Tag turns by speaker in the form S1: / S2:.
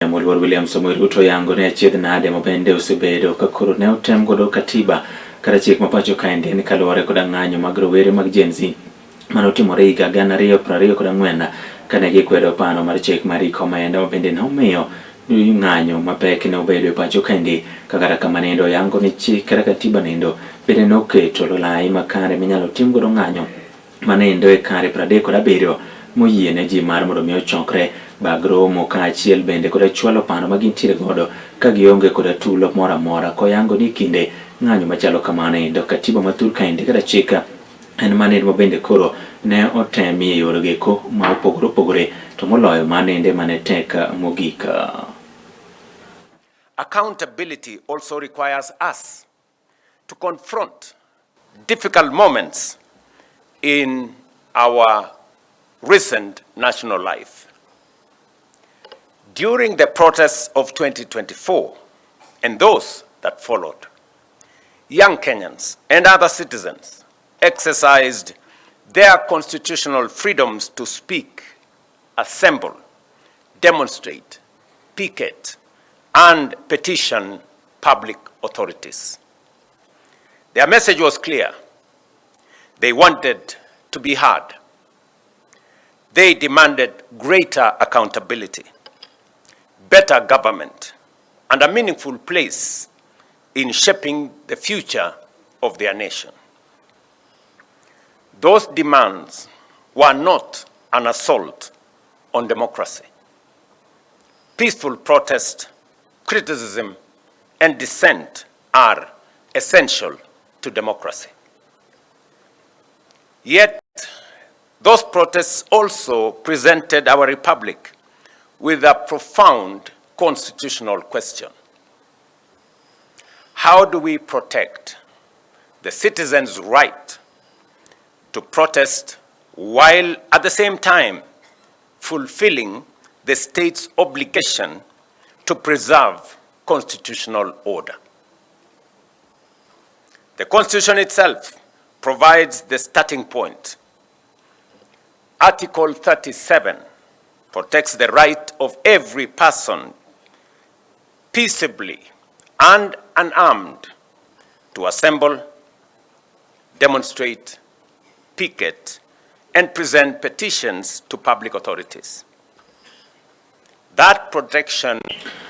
S1: Moluor William Samoei Ruto yango ne achiedh nade ma bende osebedo ka koro ne otem godo katiba kata chik ma pacho kaendi en kaluwore koda ng'anyo mag rowere mag Gen Z mane otimore higa 2024 kane gikwedo pano mar chik mar omenda ma bende ne omiyo ng'anyo mapek ne obedo e pacho kaendi. Ka kata kamano endo yango ni chik kata katiba nendo bende noketo lolai makare minyalo tim godo ng'anyo manendo e kare 37 moyie ne ji mar mondo mi ochokre bag romo kaachiel bende koda chwalo paro ma gintiere godo ka gionge koda tulo moro amora koyango ni kinde ng'anyo machalo kamano endo katiba ma thur kaendi kata chik en mano ma bende koro ne otemi e yore geko ma opogore opogore to moloyo manende mane tek mogik.
S2: Accountability also requires us to confront difficult moments in our recent national life. During the protests of 2024 and those that followed, young Kenyans and other citizens exercised their constitutional freedoms to speak, assemble, demonstrate, picket, and petition public authorities. Their message was clear. They wanted to be heard. They demanded greater accountability, better government, and a meaningful place in shaping the future of their nation. Those demands were not an assault on democracy. Peaceful protest, criticism, and dissent are essential to democracy. Yet, those protests also presented our republic with a profound constitutional question. How do we protect the citizens' right to protest while at the same time fulfilling the state's obligation to preserve constitutional order? The Constitution itself provides the starting point. Article 37 protects the right of every person peaceably and unarmed to assemble, demonstrate, picket, and present petitions to public authorities. That protection